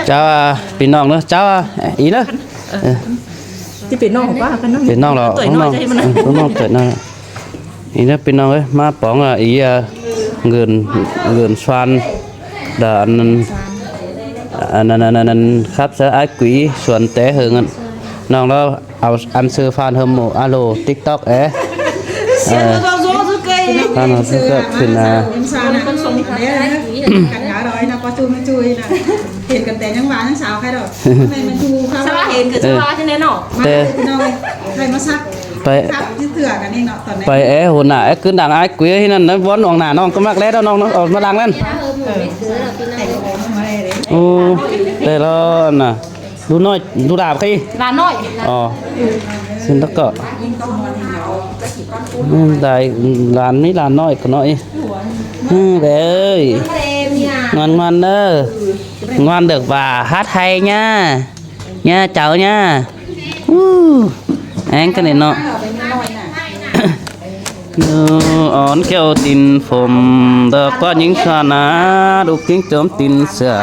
ເຈົ້າ ພີ່ນ້ອງເດີ ເຈົ້າ ອີເດີ ເອີ ຊິເປັນນ້ອງປະ ເປັນນ້ອງ ເປັນນ້ອງລະ ເອີ ນ້ອງ ເອີ ນ້ອງເກີດນະ ອີເດີ ພີ່ນ້ອງເອີຍ ມາປອງລະ ອີ ເອີ ເງິນ ເງິນຊວານ ດາ ອັນນັ້ນ ອັນນັ້ນ ອັນນັ້ນ ອັນນັ້ນ ຄັບເສືອອ້າຍກຸຍ ສວນແຕ່ເຫິງ ອັນ ນ້ອງລາວ ເອົາອັນຊື່ຟານເຮີໂມ ອາໂລ ຕິກຕັອກ ເອ ເອີ ຟານເຮີເກີດຂຶ້ນນະ ເຫັນກັນແຕ່ຍັງວ່າຍັງສາວໃຄດອກ ແມ່ນ ແມ່ນ ສາວເຫັນກໍສາວແທ້ເນາະ ແຕ່ ໄປ ໄປແອຫົວໜ້າ ແອກຶນດັງອ້າຍກຸຍ ທີ່ນັ້ນນະ ວອນອອກໜ້ານ້ອງກໍມັກແລ້ວ ນ້ອງ ນ້ອງອອກມາຫຼັງນັ້ນ ໂອ້ ແຕ່ລະນະ ດູນ້ອຍ ດູດາບ ຫຼານນ້ອຍ ອໍ ເຊິ່ງແລ້ວກໍ ອືມ ໄດ້ ຫຼານນີ້ຫຼານນ້ອຍກໍນ້ອຍ ອືມ ເອີຍ ງອນໆ ເດີ ງອນເດີກວ່າ ຮັດໄທຍ່າ ຍ່າເຈົ້າຍ່າ ອູ້ ແອງກັນເນາະ ເອີ ອອນແກ້ວຕິນຜົມ ດອກກວາດຍິງຊານາ ລູກຍິງໂຈມຕີນເສືອ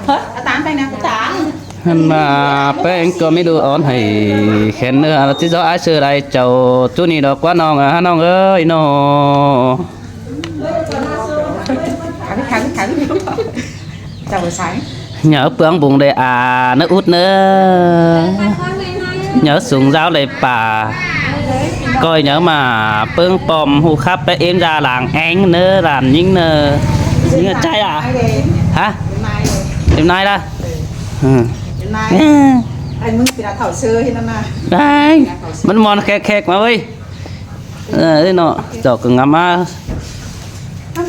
ເຮີ ຕາມໄປນະ ຕາມ ຫັ້ນວ່າແປ້ງກໍມີດູອອນໃຫ້ແຂນເນື້ອ ທີ່ເຈົ້າອ້າຍເຊື່ອໄດ້ເຈົ້າ ຈູນີ້ດອກກວ່ານ້ອງ ອາ ນ້ອງເອີຍເນາະ ເຈົ້າໃສ ເໜີເປືອງບຸງໄດ້ອາ ເນີອຸດເນີ ເໜີສູງຍາວໄດ້ປາ ກ້ອຍເໜີມາ ເປິງປ້ອມ ຫູຄັບແປະເອັມຢາຫຼາງແອງເນີ ຫຼານຍິງເນີ ເໜືອໃຈອະ ຮະ ເອັມນາຍລະ ເອີ ເປັນນາຍ ເອີ ໄອ້ມຶງເປັນອາເຖົ້າເຊີເຮັດນຳນາ ໄດ້ ມັນມ່ວນແຄກໆ ມາເວີຍ ເອີ ເນາະ ດອກກໍງາມມາ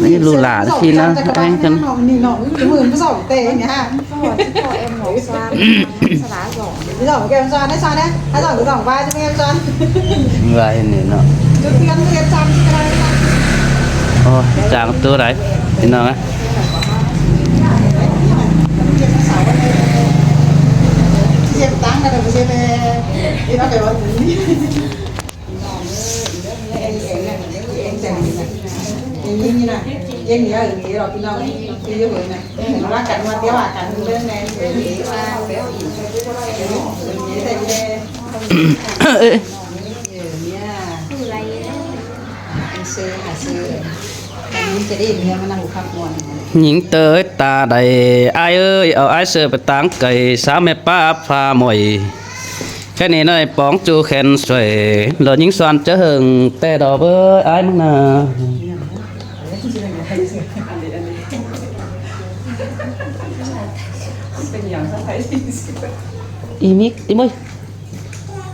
ນີ້ລູກຫຼານທີ່ນະ ແອງກັນ ນີ້ນ້ອງ ມື້ມື້ສອງເຕະນີ້ຮະ ສອງແກມສອນ ໄດ້ສອນ ໄດ້ສອນ ໄດ້ສອນ ວ່ານີ້ເນາະ ຈຸດເທີນເຮັດຊ້ຳຊິກະໄດ້ ໂອ້ ຈ້າງໂຕໃດ ພີ່ນ້ອງເອີຍ ຍິງເຕີຍຕາໃດ ອ້າຍເອີຍ ເອົາອ້າຍເສືອໄປຕາງໄກ ສາວແມ່ປ້າຟ້າໝອຍ ແຄ່ນີ້ນ້ອຍປອງຈູແຂນຊ່ວຍ ລອຍິງສວນຈະເຫິງ ແຕ່ດອກເອີຍ ອ້າຍມຶງນາ ອີມິກ ອີເມີຍ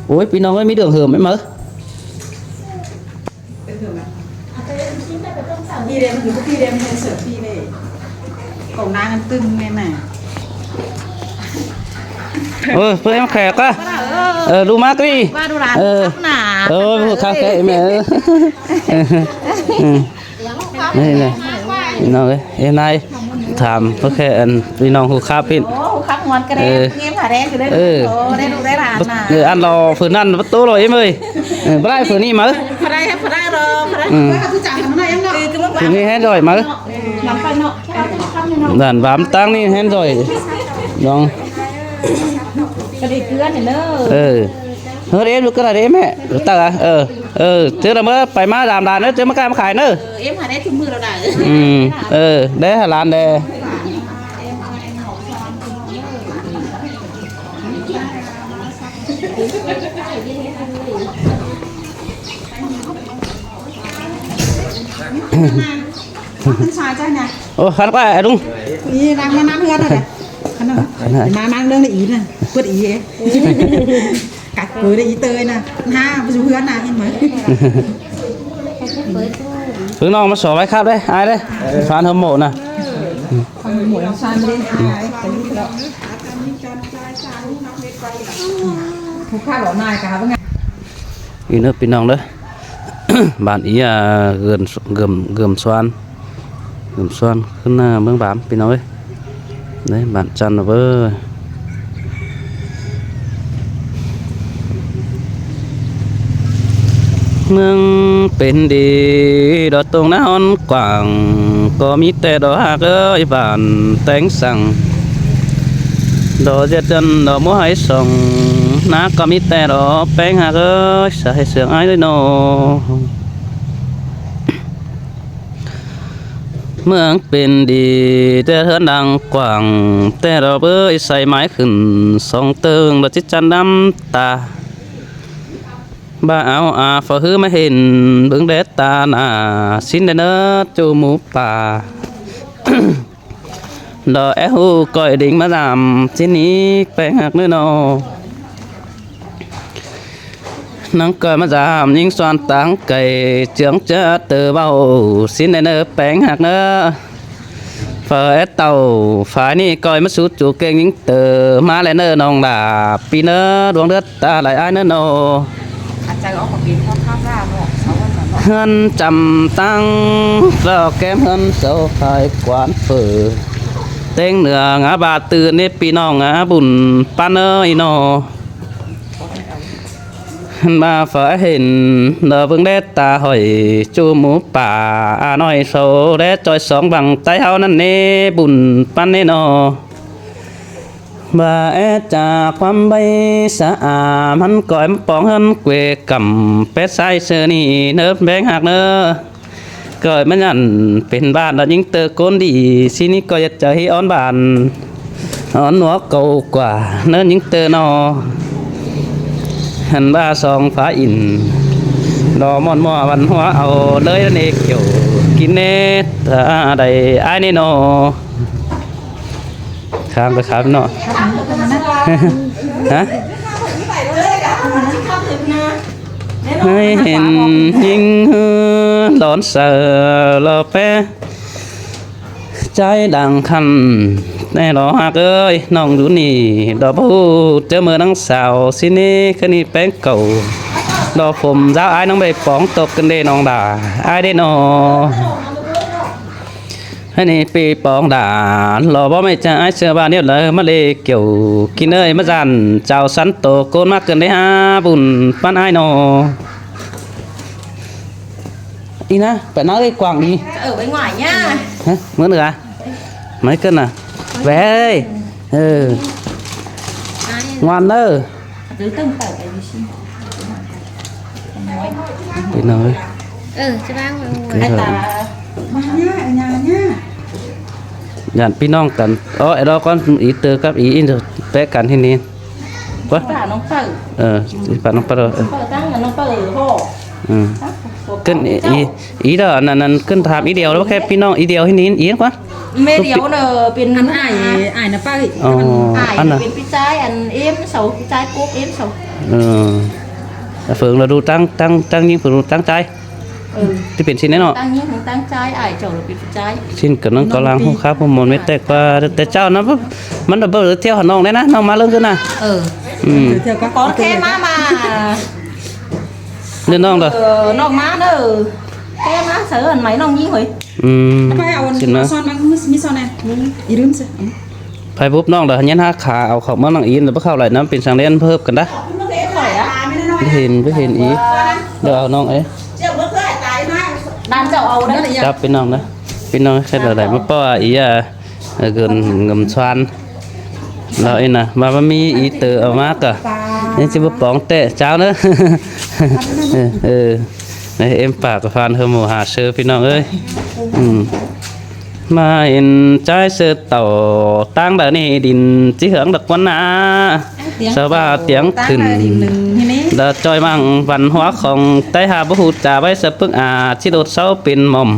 ໂອ້ຍ ພີ່ນ້ອງເອີຍ ມີເລື່ອງເຫີມແມ່ນເມີຍ ເອີ ເພິ່ນແຂກກໍ ເອີ ລູກມາກີ້ ເອີ ເອີ ຜູ້ຄັກແທ້ແມ່ ເອີ ນີ້ແຫຼະ ພີ່ນ້ອງເອີຍ ເອັນນາຍ ຖາມເພິ່ນແຄ່ອັນ ພີ່ນ້ອງຮູ້ຄາບພິນ ໂອ້ ຮູ້ຄາບມ່ວນກະແດ ເອີ ງຽມຫາແດງຢູ່ເດີ ເອີ ໂອ້ ໄດ້ລູກໄດ້ຫຼານນະ ເອີ ອັນລໍຜູ້ນັ້ນປະຕູລໍເອັມເອີຍ ເອີ ບໍ່ໄດ້ຜູ້ນີ້ມາ ບໍ່ໄດ້ ບໍ່ໄດ້ດອກ ບໍ່ໄດ້ ອືມ ຜູ້ນີ້ແຮງດອຍມາ ນຳໄປເນາະ ດ້ານບາມຕັ້ງນີ້ແຮງດອຍ ລອງ ກະໄດ້ເກືອນີ້ເດີ ເອີ ເຮີດເອັມຢູ່ກະໄດ້ເດ້ແມ່ ເອີ ເອີ ເຈີລະເມີ ໄປມາດາມຫຼານເດີ ເຈີມາຄ້າມາຂາຍເດີ ເອັມຫາໄດ້ທຸກມື້ແລ້ວນະ ອືມ ເອີ ໄດ້ຫາຫຼານແດ່ ໂອ້ ຄັນວ່າລຸງ ນີ້ນັ່ງມານັ່ງເຮືອນນະ ມານັ່ງເລື່ອງອີນະ ເປີດອີ ກັດເກີໄດ້ອີເຕີຍນະ ຫາໄປຢູ່ເຮືອນນະ ເຫັນບໍ່ ເພິ່ນນ້ອງມາສອບໄວ້ຄັບເດ້ ອາຍເດ້ ຟານເຮົາໂມະນະ ຜູ້ຂ້າຫຼໍນາຍກະຫາເບິ່ງ ອີເດີພີ່ນ້ອງເດີ ບ້ານອີ ເກີມ ເກີມ ເກີມສວນ ເກີມສວນ ຂຶ້ນໜ້າເມືອງບາມ ພີ່ນ້ອງເອີຍ ເດ້ ບ້ານຈັນເວີ ເມືອງເປັນດີ ດອກຕົງໜ້າຮ້ອນກວ້າງ ກໍມີແຕ່ດອກຮັກເອີຍ ບ້ານແຕງສັງ ດອກເຈັດຈັນດອກບົວໄຫສອງ ນາກໍມີແຕ່ດອກແປ້ງຮັກເອີຍ ສາເຮັດສຽງອ້າຍເລີຍເນາະ. ເມືອງເປັນດີແຕ່ເຮືອນດັງກວ້າງ ແຕ່ດອກເອີຍໃສ່ໄມ້ຂຶ້ນສອງເຕີງ ດອກເຈັດຈັນນ້ຳຕາ ບ່າເອົາອາຝາຮືມາເຫັນ ເບິ່ງແດ່ຕາໜ້າ ຊິນແດ່ເນີຈູໝູປ່າ. ດອກແອດຮູ້ກ້ອຍດິງມາດາມ ຊິນນີ້ແປ້ງຮັກເນີເນາະ. ນາງກ້ອຍມາດາມຍິງສ່ວນຕາງໄກ ເຈືອງເຈີເຕີເວົ້າ ຊິນແດ່ເນີແປ້ງຮັກເນີ. ຝາແອດເຕົ້າ ຝານີ້ກ້ອຍມາສູ່ຈູເກັ່ງຍິງເຕີ ມາແລ້ວເນີນ້ອງຫຼ້າ ປີເນີດວງເດືອນ ຕາຫຼາຍອ້າຍເນີເນາະ. ອາຈານເອົາຂອງເປັນພໍ່ຄ້າລາເນາະ ເສົາວັນເນາະ ເຮືອນຈຳຕັ້ງ ເສົາແກ້ມເຮືອນເສົາພາຍກວານເຝີ ແຕ່ງເໜືອງາບາດຕື່ນນີ້ ພີ່ນ້ອງອາບຸນປານເອີຍເນາະ. ມາຝາເຫັນ ດອກເບິ່ງແດ່ຕາຫອຍ ຈູໝູປ່າອານ້ອຍເສົາແດ່ຈ່ອຍສອງບັງໃຕ້ເຮົານັ້ນເນ ບຸນປານເນເນາະ. ວ່າແອຈາຄວາມໄວສະອາ ມັນກໍແອມປອງເຮືອນເກວກຳ ແປດຊາຍເຊີນີ້ເນີແບງຮັກເນີ ກໍມັນອັນເປັນບ້ານລະຍິງເຕີໂກນດີ ຊິນີ້ກໍຢາກຈະໃຫ້ອ່ອນບ້ານ ອ່ອນໜວກເກົ່າກວ່າເນີຍິງເຕີນໍ ຫັ້ນວ່າສອງຟ້າອິນ ລໍມ່ອນມົວວັນຫົວເອົາເລີຍເນກຽວ ກິນເນຕາໃດອ້າຍເນນໍ. ຂ້າມໄປຂ້າມເນາະ ຮະ ໃຫ້ເຫັນຍິງດອນເສີລໍແປ ໃຈດັງຄັນແນ່ລໍຮັກເອີຍ ນ້ອງຢູ່ນີ້ ດອກບໍ່ຮູ້ເຈີເມີນາງສາວ ຊິນີ້ຄືນີ້ແປງເກົ່າ ດອກຜົມຍາວອ້າຍນ້ອງໃບປອງຕົກກັນເດນ້ອງດາ ອ້າຍເດນໍ. ໃຫ້ນີ້ປີປອງດາ ລໍບໍ່ແມ່ນຈະອ້າຍເຊື່ອວ່າແນວໃດມາເລກ່ຽວ ກິນເອີຍມາຈານເຈົ້າສັນໂຕໂກນມາເກີນໄດ້ຫາບຸນປານອ້າຍນໍ ອີນະ ໄປນາເອີຍກວ້າງດີ ເອີ ໄປຫວາຍຫຍ້າ ຮະ ມື້ເໜືອ ໄມເກີນນະ ແວຍ ເອີ ງອນເດີ. ພີ່ນ້ອງເອີຍ ເອີ ຈະວາງໄວ້ ໄອ້ຕາ ມາຫຍ້າ ຫຍ້າ ຫຍ້າ ຢ້ານພີ່ນ້ອງກັນ ເອົາ ເອົາກ່ອນ ອີເຕີກັບອີອິນແປະກັນທີ່ນີ້ ປະ ປານ້ອງເປີ ເອີ ຊິປານ້ອງເປີ ເອີ ເປີຕັ້ງນ້ອງເປີ ໂຫ ອືມ ຂຶ້ນອີ ອີດອກ ອັນນັ້ນ ອັນນັ້ນ ຂຶ້ນຖາມອີດຽວ ແລ້ວແຄ່ພີ່ນ້ອງອີດຽວທີ່ນີ້ອີກວ່າ ແມ່ດຽວເນາະ ເປັນ ອັນອ້າຍ ອ້າຍນະປ້າ ອໍ ອັນນັ້ນ ເປັນພີ່ຊາຍ ອັນເອັມເສົາ ພີ່ຊາຍກົກເອັມເສົາ ເອີ ເຝີງລະດູຕັ້ງ ຕັ້ງ ຕັ້ງຍິງເຝີງລະດູຕັ້ງໃຈ ເອີ ທີ່ເປັນຊິແນ່ເນາະ ຕັ້ງຍິງຕັ້ງຊາຍ ອ້າຍເຈົ້າລະເປັນຜູ້ຊາຍ ຊິນກະນັ່ງກໍລາງຮູ້ຄາບຮູ້ມົນແມ່ແຕ່ກວ່າ ແຕ່ເຈົ້ານະ ມັນລະເບີດທ່ຽວຫານ້ອງແດ່ນະ ນ້ອງມາເລີງຂຶ້ນນະ ເອີ ອືມ ກ່ອນແຄ່ມາ ມາ ເດີນ້ອງເດີ ເອີ ນ້ອງມາເດີ ແຄ່ມາເສີອັນໃໝ່ນ້ອງຍິງເຮີ້ຍ ອືມ ໄປເອົາ ຊິນມາ ຊ້ອນມາ ມີ ມີຊ້ອນແດ່ ອີລືມຊະ ໄປບຸບນ້ອງເດີ ຍັນຫາຂາເອົາເຂົ້າມານັ່ງອີນ ແລ້ວບໍ່ເຂົ້າໄຫຼນຳ ເປັນສັງເດ້ເພີ່ມກັນດາ ເຫັນ ບໍ່ເຫັນອີ ເດີເອົານ້ອງເອີຍ ນານເຈົ້າເອົາເດີ ຈັບໄປນ້ອງເດີ ໄປນ້ອງ ແຄ່ໃດມາປ້ອອີ ເອີ ເກີນເງິນຊວນ ລາວເອງນະ ວ່າມັນມີອີເຕີອອກມາກະ ຍັງຊິບໍ່ປອງແຕະເຈົ້າເນີ ເອີ ເອີ ໃນເອັມປາກກະຟານເຮີໝູຫາເຊີພີ່ນ້ອງເອີຍ ອືມ ມາເຫັນຈາຍເຊີເຕົາ ຕ່າງໃດນີ້ດິນຊິເຮືອງດອກວັນນາ ສະວ່າຕຽງຂຶ້ນ ດາຈອຍມັງວັນຫົວຂອງໃຕ້ຫາບໍ່ຮູ້ຈາໄວ້ສະປຶກອາ ຊິໂດດເຊົາເປັນໝ່ອມ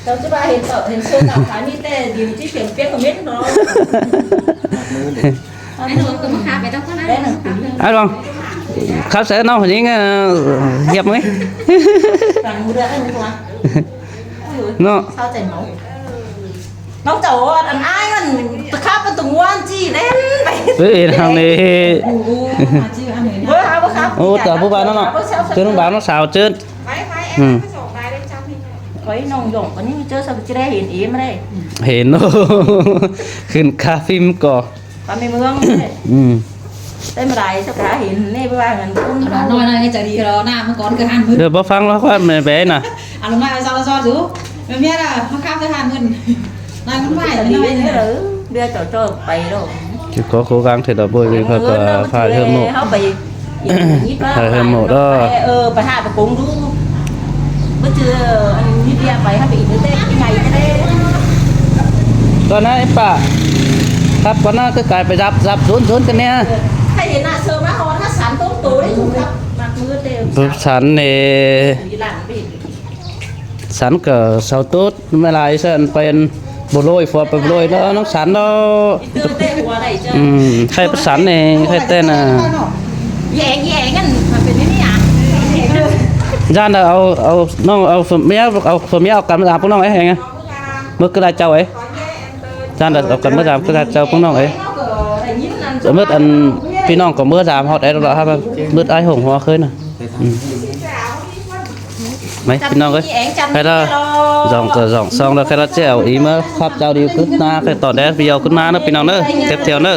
ເຈົ້າຈະວ່າເຫັນເຈົ້າ ເຫັນເຊີເຈົ້າຂາຍມີແຕ່ດິນທີ່ເປັນເປັນເໝັນເນາະ ໄອ້ໜູກໍມາຂາໄປເຈົ້າກໍໄດ້ ໄອ້ຫຼວງ ເຂົາໃສ່ນ້ອງຜູ້ຍິງ ເອີ ຮຽບເລີຍ ເນາະ ເຂົ້າໃຈເມົາ ນ້ອງເຈົ້າອັນອ້າຍມັນຕະຂາບມັນຕົງວານຈີ່ເຫຼັ້ນໄປ ເອີຍ ທາງນີ້ ໂອ້ ຫາຈີ່ອັນນີ້ ເບິ່ງຫາບໍ່ຄັບ ໂອ້ ຕາຜູ້ບ່າວນັ້ນເນາະ ເຈີນ້ອງບ່າວນ້ອງສາວເຈີ ໄປໄປ ອືມ ໄປສອງໄປໄດ້ຈຳນີ້ ຂ້ອຍນ້ອງຢອງອັນນີ້ເຈີສັກຈະໄດ້ເຫັນເອມາໄດ້ ເຫັນ ໂອ້ ຂຶ້ນຄາຟິມກໍ ຄາໃນເມືອງ ອືມ ເຕັມຫຼາຍສັກກະເຫັນນີ້ວ່າເງິນຄຸນ ນ້ອຍນ້ອຍໃຈດີລະ ໜ້າມັງກອນຄືຫັ້ນ ເດີບໍ່ຟັງລະຄວາມແມ່ນແບນະ ອາລົມມາຊອດຊອດຢູ່ ແມ່ນລະມາຄາບຄືຫັ້ນ ນ້ອຍມັນໄຫວ ນ້ອຍເດີ ເດືອເຈົ້າໄປດອກ ຊິຂໍໂຄກາງເທື່ອດອກເບິ່ງນີ້ ເຂົາກໍພາເຮືອໝູ່ ເຮົາໄປ ພາເຮືອໝູ່ເດີ ເອີ ໄປຫາໄປກົງດູ ບໍ່ເຈີອັນນີ້ເດຍ ໄປຫາໄປອີກເດ້ ໃຫຍ່ແທ້ ຕອນນັ້ນໄອ້ປ້າ ຄັບກ່ອນນະ ຄືກາຍໄປຮັບ ຮັບສູນໆກັນແດ່ ໃຜເຫັນໜ້າເຊີມາຮອດຫາສັນໂຕໂຕໄດ້ຖືກຄັບ ມັກມືດເດ້ ສັນນີ້ ຢູ່ຫຼັງໄປເຫັນ ສັນກໍເຊົາໂຕດ ແມ່ຫຼາຍຊັ້ນ ໄປອັນບໍ່ໂລຍ ຟອດໄປບໍ່ໂລຍເນາະ ນ້ອງສັນເນາະ ອືມ ໃຄປະສັນແດ່ ໃຄແຕ່ນະ ແຍງ ແຍງກັນ ມັນເປັນແນວນີ້ຫຍັງ ຢ້ານເອົາ ເອົານ້ອງ ເອົາເມຍ ເອົາເມຍອອກກັນມາດາມພວກນ້ອງເອີຍ ເມື່ອຄືລາເຈົ້າເອີຍ ຢ້ານເອົາກັນມາດາມຄືລາເຈົ້າພວກນ້ອງເອີຍ ເໝິດອັນ ພີ່ນ້ອງກໍເມືອດາມຮອດໄດ້ແລ້ວ ເໝິດອ້າຍຫົງຫົວເຄີຍນະ ອືມ ໄໝ ພີ່ນ້ອງເອີຍ ໃຜລະສອງ ສອງຊ່ອງລະ ໃຜລະແຈ່ວອີເມືອ ຄອບເຈົ້າດີຂຶ້ນມາ ໃຜຕອນແດດວຽວຂຶ້ນມາເດີ ພີ່ນ້ອງເດີ ເກັບທ່ຽວເດີ.